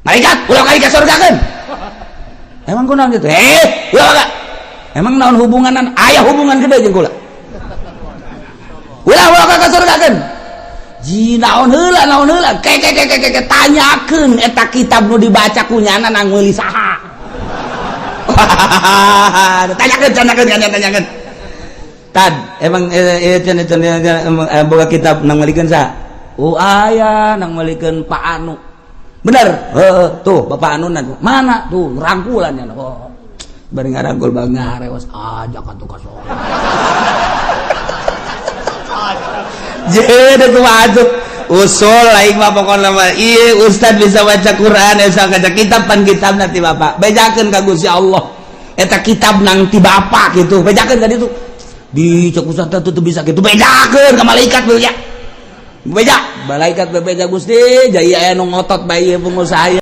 Malaikat, ulah kali kasurgakeun. Emang kunaon gitu? Eh, ulah ka. Emang naon hubunganan? Aya hubungan gede jeung kula. Ulah, ulah ka kasurgakeun. Ji, naon heula, naon heula? Ke ke ke ke ke, tanyakeun eta kitab nu dibaca kunyana nang meuli saha. Tanyakeun, tanyakeun, tanyakeun. Tad, emang eh, boga kitab nang meulikeun saha? Oh, aya nang meulikeun Pak Anu. Bener? Heeh, tuh Bapak Anu mana tuh rangkulannya. Oh. Bari ngarangkul bang ngarewas ajak atuh ka surga. Jadi kumaha tuh? Usul aing mah pokona mah ieu ustad bisa baca Quran, bisa baca kitab, pan kitab nanti Bapak. Bejakeun ka Gusti Allah. Eta kitab nang ti Bapak gitu. Bejakeun ka ditu. Di cek ustad tuh bisa gitu. Bejakeun ka malaikat beja. Beja, malaikat bebeja, Gusti, jaya aya nu ngotot bae pengusaha.